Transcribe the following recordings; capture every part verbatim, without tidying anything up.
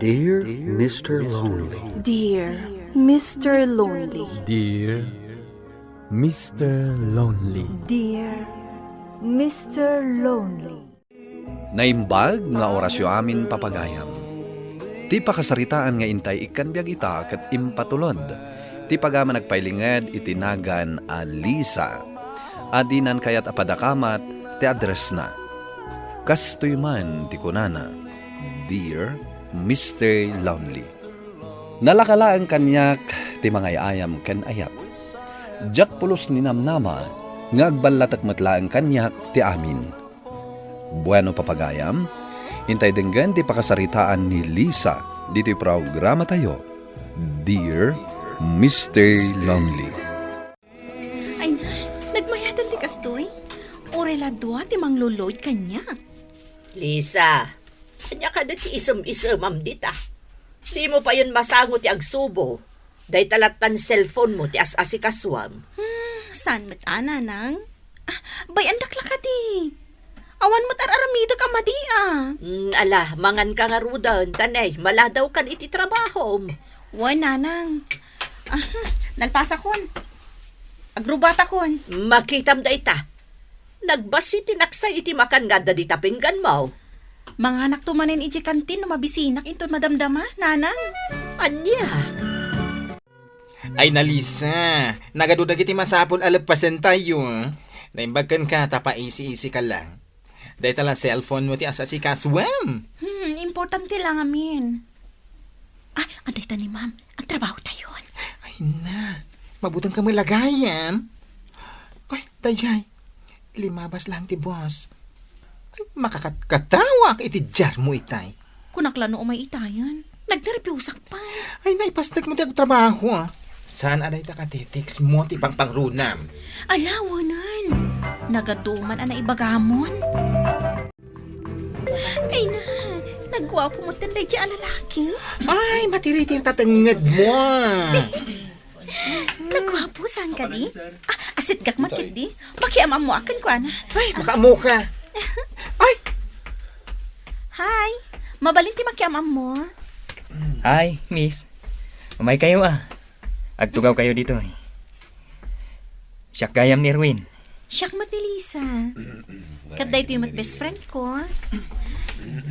Dear Mister Lonely. Dear Mister Lonely. Dear Mister Lonely. Dear Mister Lonely. Naimbag nga orasyo amin, papagayam. Ti pakasaritaan nga intay ikkan biag ita ket impatulod ti pagaman agpailinged iti nagan a Lisa a dinan kayat a padakamat ti addressna. Kastoy man ti kunana, "Dear Mister Lonely." Nalaka laeng kaniak ti mangay-ayam ken ayat. Diak pulos ninamnama nga agballatek met laeng kaniak ti amin. Bueno, papagayam, intay denggen ti pakasaritaan ni Lisa ditoy programatayo, Dear Mister Lonely. Ay na, nagmayaten ti kastoy. Uray la dua ti mangluluoy kaniak. Lisa, ania kadi ti isem-isemam dita? Dimo payen masango ti agsubo. Dayta lattan cellphone mo ti as-asikasuam. Hmm, saan met a, nanang? Ah, bay-andak la kadi. Awan met ar-aramidek a madi a. Hmm, ala, manganka ngaruden, ta ne, maladawkan iti trabahom. Wen, nanang. Ah, hmm, nalpasakon. Agrubatakon. Makitam dayta. Nagbassit ti naksay iti makan nga adda dita pingganmo. Manganakto manen idiay kantin no mabisinak inton madamdama, nanang. Ania? Ay, na, Lisa, nagadu dagiti masapul a leppasentayo. Naimbag kenka ta paisi-isika la. Dayta la cellphone mo ti as-asikasuem. Hmm, importante la ngamin. Ah, adda ita ni Ma'am. Agtrabahotayon. Ay na, mabutengka met la gayam. Ay, daydiay. Limabas laeng ti boss. Ay, makakatkatawak iti diarmo itay. Kunak la no umay itayen. Nagnerbiusak pay. Ay, naipasnek mo ti agtrabaho, ah. Saan a dayta ka-text mo ti pangpangrunam? Ala, wanan. Nagadu man a naibagamon. Ay na, nagguapo met daydiay a lalaki. Ay, matiritir ta tengnged mo, ah. Nagguapo, saan kadi? Ah, asitgak man ketdi. Makiam-ammoak kenkuana. Ay, makaammoka. Ay! Hi! Mabalin ti makiam-ammo. Hi, miss. Umaykayo a. Agtugawkayo ditoy. Siak gayam ni Erwin. Siak met ni Lisa. Ket daytoy met best friend ko.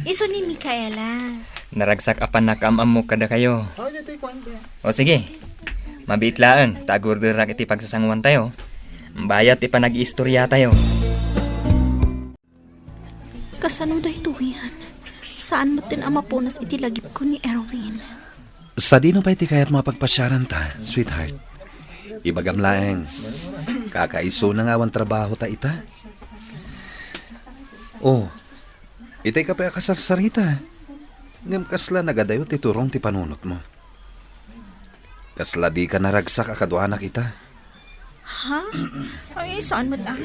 Isu ni Micaela. Naragsak a pannakaam-ammok kadakayo. O sige. Mabiit laeng ta agurderak iti pagsasanguantayo. Bayat ti panag-iistoriatayo. Kasano daytoyen? Saan metten a mapunas iti lagipko ni Erwin. Sadino pay ti kayatmo a pagpasiaranta, sweetheart? Ibagam laeng, kakaisuna nga awan trabahota ita. Oh, itay ka pay a kasarsarita. Ngem kasla nagadayo ti turong ti panunotmo. Kasla dika naragsak a kaduanak ita. Ha? Ay, saan met a?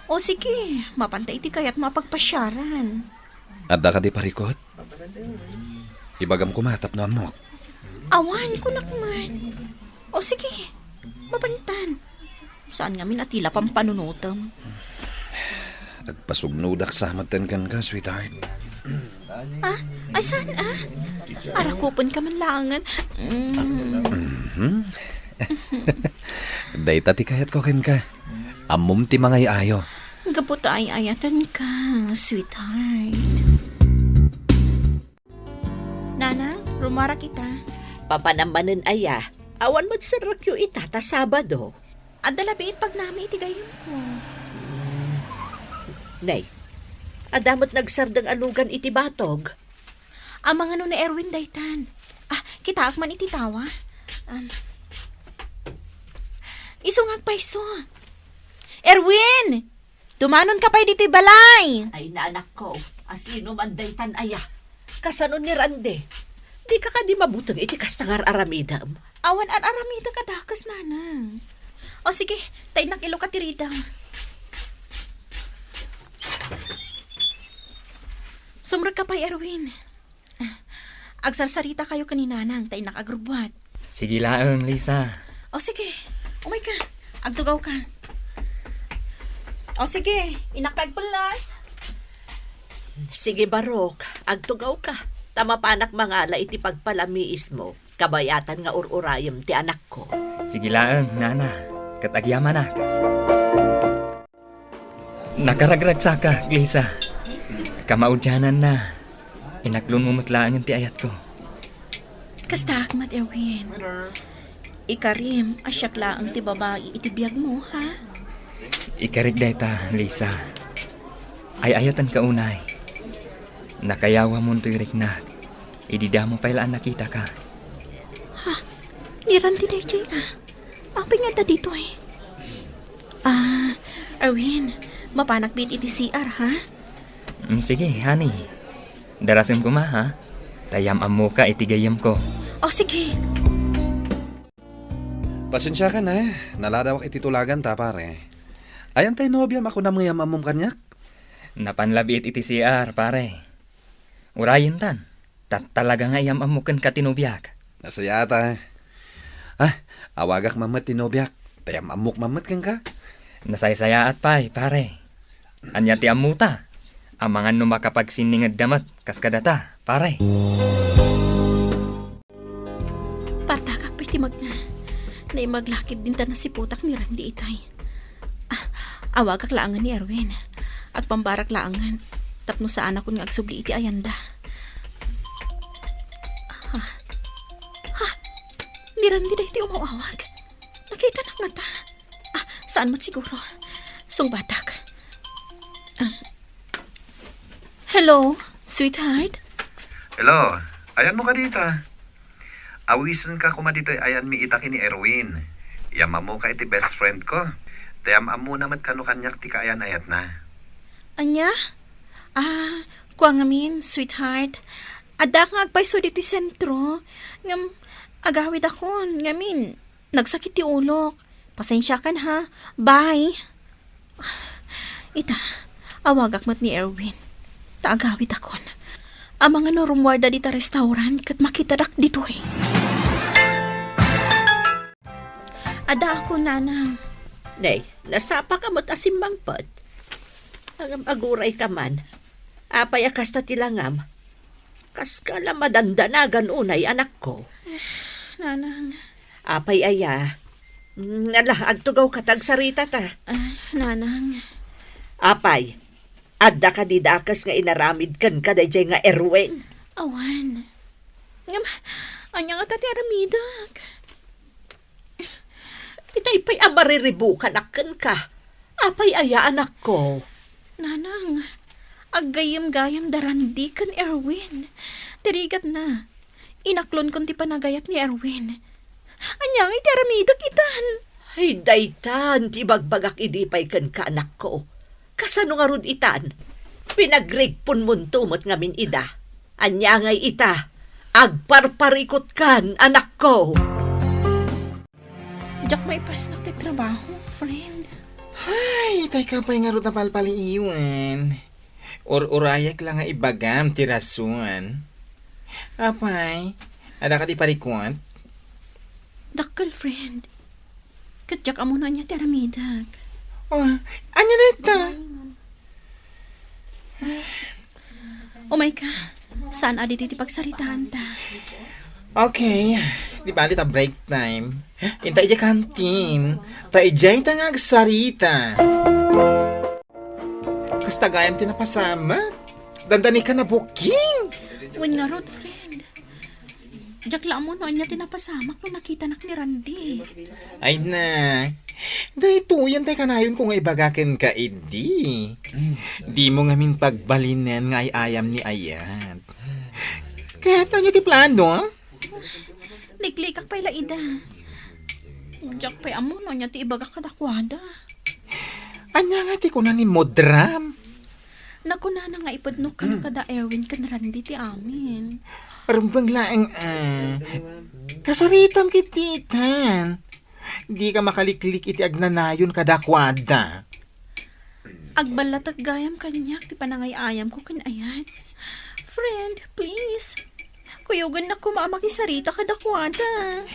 O sige, mapanta iti kayatmo a pagpasiaran. Adda kadi parikut? Ibagam koma tapno ammok. Awan, kunak met. O sige, mapantan. Saan ngamin a ti la pampanunotem? Agpasugnodak sa metten kenka, sweetheart. Ah, ay saan a? Arakupenka man laengen. Mm. Mhm. Dayta ti kayatko kenka. Ammom ti mangay-ayo. Gapu ta ay-ayatenka, sweetheart. Nanang, rumuarak ita. Papanam manen aya? Awan met serrekyo ita ta Sabado. Adda labi it pagnami iti gayyemko. Nay, adda met nagsardeng a lugan iti batog. Amangan no ni Erwin daytan. Ah, kitaak man iti tawa. Um, isu nga agpayso. Erwin! Dumanonka pay ditoy balay! Ay, naanakko, asino man daytan aya? Kasano ni Randy? Dika kadi mabuteng iti kasta nga ar-aramidem? Awan ar-aramidek a dakes, nanang. O sige, ta innak iluka ti rida. Sumrekka pay, Erwin. Agsarsaritakayo ken ni Nanang ta innak agrubbuat. Sige laeng, Lisa. O sige, umayka. Agtugawka. O sige, innak pay agpellas. Sige, Barok, agtugawka. Ta mapanak mangala iti pagpalamiismo, kabayatan nga ur-urayem ti anakko. Sige laeng, nana, ket agyamanak. Nakaragragsaka, Lisa. Kamaudiananna, inaklonmo met laengen ti ayatko. Kastaak met, Erwin. Ikarim a siak laeng ti babai iti biagmo, ha? Ikarik dayta, Lisa. Ay-ayatenka unay. Nakayawamontoy riknak. Idi damo pay la a nakitaka. Ha? Ni Randy daydiay, ah. Apay nga adda ditoy? Ah, Erwin, mapanak met iti C R, ha? Mm, sige, honey. Darasem koma, ha? Ta yam-ammoka iti gayyemko. Oh, sige. Pasensiakan, ha? Naladawak iti tulaganta, pare. Ayan tay nobiam a kunam nga yam-ammom kaniak? Napan labiit iti C R, pare. Urayentan. Ta talaga nga yam-ammok kenka ti nobiak. Nasayaat, ah. Ah, awagak man met ti nobiak. Ta yam-ammok man met kenka. Nasaysayaat pay, pare. Ania ti ammota? Amangan no makapagsinningedda met kas kadata, pare. Partakak pay ti magna. Naimbag la ketdin ta nasiputak ni Randy itay. Ah, awagak laengen ni Erwin. Agpambarak laengen tapno saanakon nga agsubli iti ayanda. Ha? Ha? Ni Randy daytoy umaw-awag. Nakitanak ngata. Ah, saan met siguro? Sungbatak. Ah. Hello, sweetheart? Hello, ayanmo ka dita? Awisenka koma ditoy ayanmi ita ken ni Erwin. Yam-ammoka iti best friend ko. Ta yam-ammona met kano kaniak ti kaayan-ayatna. Ania? Ah, kua ngamin, sweetheart. Addaak nga agpayso ditoy sentro. Ngem, agawidakon. Ngamin, nagsakit ti ulok. Pasensiakan, ha. Bye. Ita, awagak met ni Erwin. Ta agawidakon. Amangan no rummuarda dita restaurant ket makitadak ditoy. Addaakon, nanang. Nay, nasapaka met a simmangpet. Ngem agurayka man. Apay a kasta ti langam? Kaska la madandanagan unay, anakko. Nanang. Apay aya? Ala, agtugawka ta agsaritata. Ay, nanang. Apay, adda kadi dakes nga inaramid kenka daydiay nga Erwin? Awan. Ngem, ania ngata ti aramidek? Itay pay a mariribukanak kenka. Apay aya, anakko? Nanang, aggayyem-gayyem da Randy ken Erwin. Ti rigatna, inaklonkon ti panagayat ni Erwin. Ania ngay ti aramidek itan? Ay, daytan ti ibagbagak idi pay kenka, anakko. Kasano ngarud itan? Pinagrigponmonto met ngamin ida. Ania ngay ita? Agparparikutkan, anakko. Diak maipasnak ti trabaho, friend. Ay, itay ka pay ngarud a palpaliiwen. Ur-urayak la nga ibagam ti rason. Apay, adda kadi parikut? Dakkel, friend. Ket diak ammo no ania ti aramidek. Oh, ania dayta? Umayka. Saan a ditoy ti pagsaritaanta? Okay. Di bali ta break time. Inta idiay kantin. Ta idiay ta nga agsarita. Kasta gayam ti napasamak. Dandani ka na booking. Wen ngarud, friend. Diak la ammo no ania ti napasamak no nakitanak ni Randy. Ay na, daytoyen tay kanayonko nga ibaga kenka idi. Dimo ngamin pagbalinen nga ay-ayam ni Ayat. Ket ania ti plano? Liklikak pay la ida. Diak pay ammo no ania ti ibagak kadakuada. Ania nga ti kuna ni Mudram? Nakunana nga ipudno kano kada Erwin ken Randy ti amin. Rumbeng laeng, ah. Kasaritam ket ditan. Dika makaliklik iti agnanayon kadakuada. Agballatek gayam kaniak ti panangay-ayamko ken Ayat. Friend, please. Kuyogannak koma a makisarita kadakuada.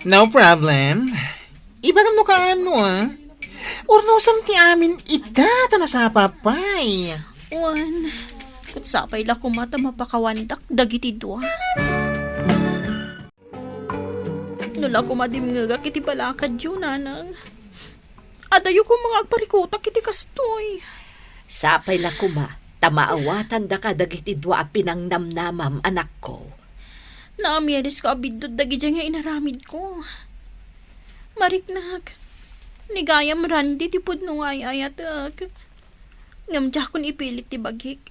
No problem. Ibagam no kaano, ah. Urnosam ti amin ita ta nasapa pay. Wen, Ket sapay la koma ta mapakawandak dagiti dua. No la koma dimngegak iti balakadyo, nanang, adayo koma nga agparikutak iti kastoy. Sapay la koma ta maawatandaka dagiti dua a pinangnamnamam, anakko. Naamirisko a biddut dagidiay nga inaramidko. Mariknak, ni gayam Randy ti pudno nga ay-ayatek. Ngem diakon ipilit ti bagik.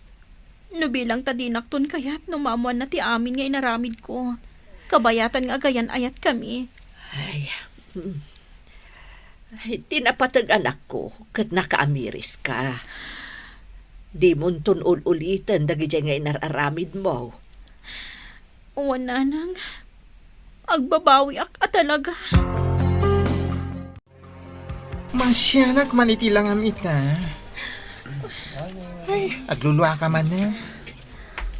No bilang ta dinakton kayat no maammoanna ti amin nga inaramidko, kabayatan nga agayan-ayatkami. Ay, mm. Ay, ti napateg, anakko, ket nakaamiriska. Dimonton ul-uliten dagidiay nga inar-aramidmo. Wen, nanang, agbabawiak a talaga. Masianak man iti langam ita. Ay, agluluaka manen.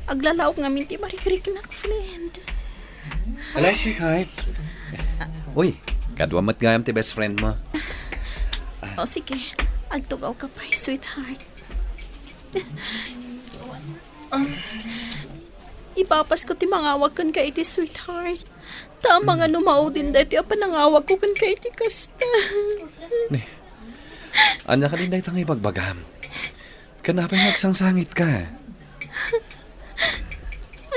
Aglalaok ngamin ti marikriknak, friend. Hello, sweetheart. Uy, kadua met gayam ti best friend mo. O, sige. Agtugawka pay, sweetheart. Ipapasko ti mangawag kenka iti sweetheart. Ta amangan no maudin daytoy a panangawagko kenka iti kasta. Ni, ania kadin dayta nga ibagbagam? Ken apay nga agsangsangitka?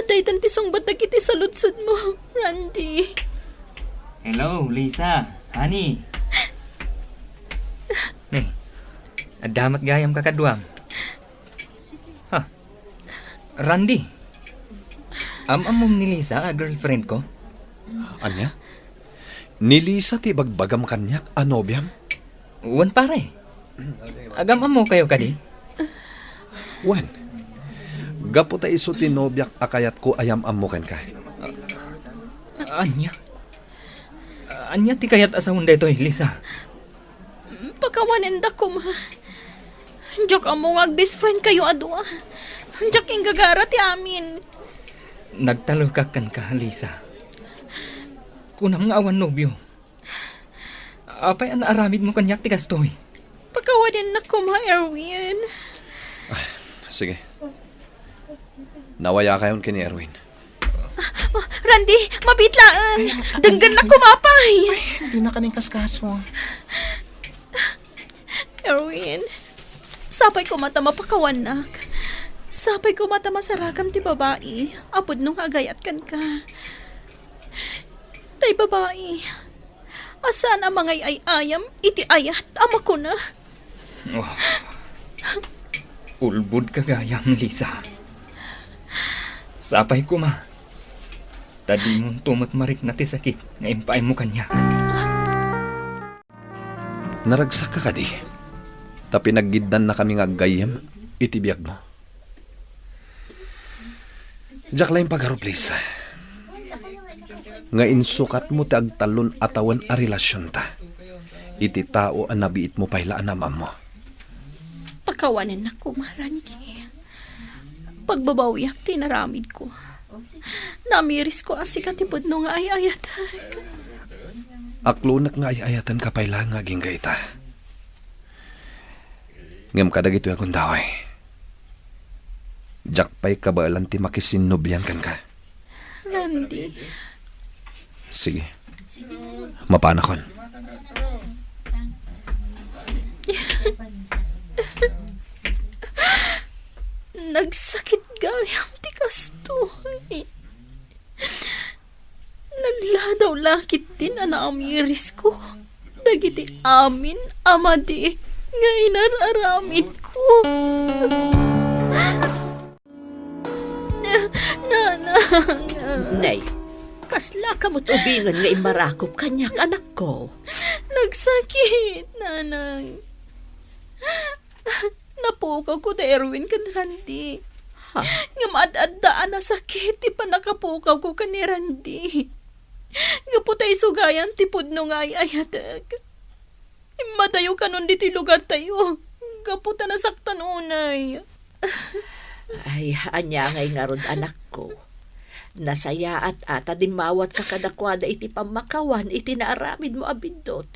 Adda itan ti sungbat dagiti saludsodmo, Randy. Hello, Lisa. Honey. Ni, adda met gayam kakaduam. Ha? Randy, am-ammom ni Lisa a girlfriend ko? Ania? Ni Lisa ti ibagbagam kaniak a nobiam? Wen, pare. Agam-ammo kayo kadi? Wen, gapu ta isu ti nobiak a kayatko a yam-ammo kenka. Ania? Ania ti kayat a sawen daytoy, Lisa? Pakawanenda koma. Diak ammo nga ag-best friend kayo a dua. Diak inggagara ti amin. Nagtalekak kenka, Lisa. Kunam nga awan nobio. Apay a naaramidmo kaniak ti kastoy? Pakawanennak koma, Erwin. Ah, sige. Nawayakayon ken ni Erwin. Ah, Randy, mabiit laeng. Ay, denggennak koma pay. Ay, dina ka ning kaskaso. Erwin, sapay koma ta mapakawannak. Sapay koma ta masaragam ti babai a pudno nga agayat kenka. Tay babai a saan a mangay-ay-ayam iti ayat a makuna. Oh. Ulbodka gayam, Lisa. Sapay koma ta dimonto met marikna ti sakit nga impaaymo kaniak. Naragsakka kadi ta pinaggiddannakami nga aggayyem iti biagmo? Diak laeng pagarup, Lisa, nga insukatmo ti agtallon a tawen a relasionta iti tao a nabiitmo pay la a naam-ammo. Pakawanennak koma, Randy. Pagbabawiak ti inaramidko. Namirisko a sika ti pudno nga ay-ayatek. Aklonek nga ay-ayatenka pay laeng nga agingga ita. Ngem kadagitoy a gundaway, diak pay kabaelan ti makisinnobian kenka. Randy. Sige. Mapanakon. Nagsakit gayam ti kastoy. Nagladaw la ketdin a naamirisko dagiti amin a madi nga inar-aramidko. Nanang. Nay, kasla ka met ubingen nga immarakop kaniak, anakko? Nagsakit, Nanang. Napukawko da Erwin ken Randy. Ha? Ngem ad-adda a nasakit ti pannakapukawko ken ni Randy. Gapu ta isu gayam ti pudno nga ay-ayatek. Immadayo kanon ditoy lugartayo, gapu ta nasaktan unay. Ay, ania ngay ngarud, anakko? Nasayaat a ta dimmawatka kadakuada iti pammakawan iti naaramidmo a biddut.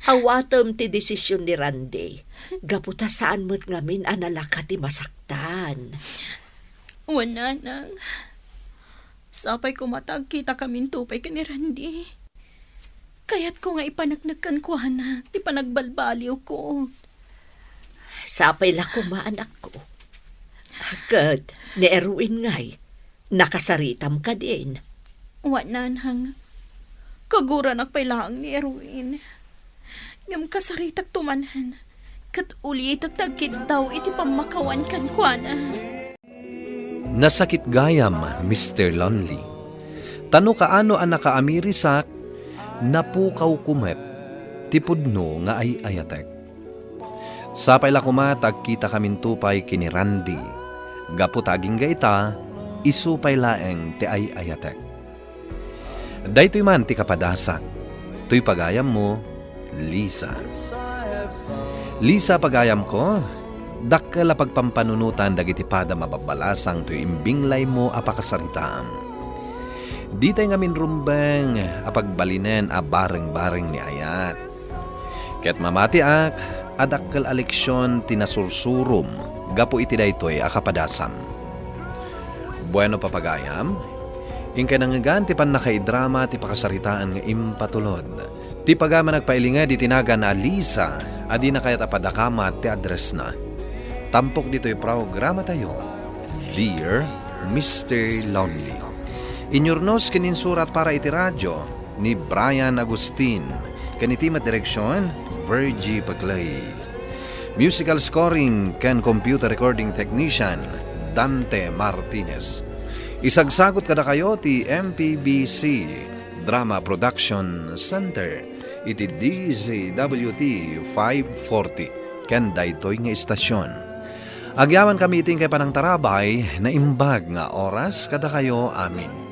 Awatem ti desisyon ni Randy, gapu ta saan met ngamin a nalaka ti masaktan. Wen, nanang. Sapay koma ta agkitakaminto pay ken ni Randy. Kayatko nga ipaneknek kenkuana ti panagbalbaliwko. Sapay la koma, anakko. Ket ni Erwin ngay, nakasaritam kadin? Wa, nanang. Kaguranak pay laeng ni Erwin. Ngem kasaritakto manen, ket ulitek ti agkiddaw iti pammakawan kenkuana. Nasakit gayam, Mister Lonely. Ta no kaano a nakaamirisak, napukawko met ti pudno nga ay-ayatek. Sapay la koma ta agkitakaminto pay ken ni Randy, gapu ta agingga ita, isu pay laeng ti ay-ayatek. Daytoy man ti kapadasak. Toy pagayammo, Lisa. Lisa, pagayamko, dakkel a pagpampanunotan dagiti padam a babbalasang toy imbinglaymo a pakasaritaam. Ditay ngamin rumbeng a pagbalinen a bareng-bareng ni ayat. Ket mamatiak a dakkel a leksion ti nasursurom gapu iti daytoy a kapadasam. Bueno, papagayam, inkay nangngegan ti pannakaidrama ti pakasaritaan nga impatulod. Ti pagayam a nagpailinged iti nagan a Lisa a dina kayat a padakamat ti addressna. Tampok ditoy programatayo, Dear Mister Lonely. Inyurnos ken insurat para iti radio ni Brian Agustin, ken iti met direksion, Virgie Paclay. Musical scoring ken computer recording technician, Dante Martinez. Isagsagut kadakayo ti M P B C Drama Production Center iti D Z W T five forty ken daytoy nga istasion. Agyamankami iti inkay panangtarabay, naimbag nga oras kadakayo amin.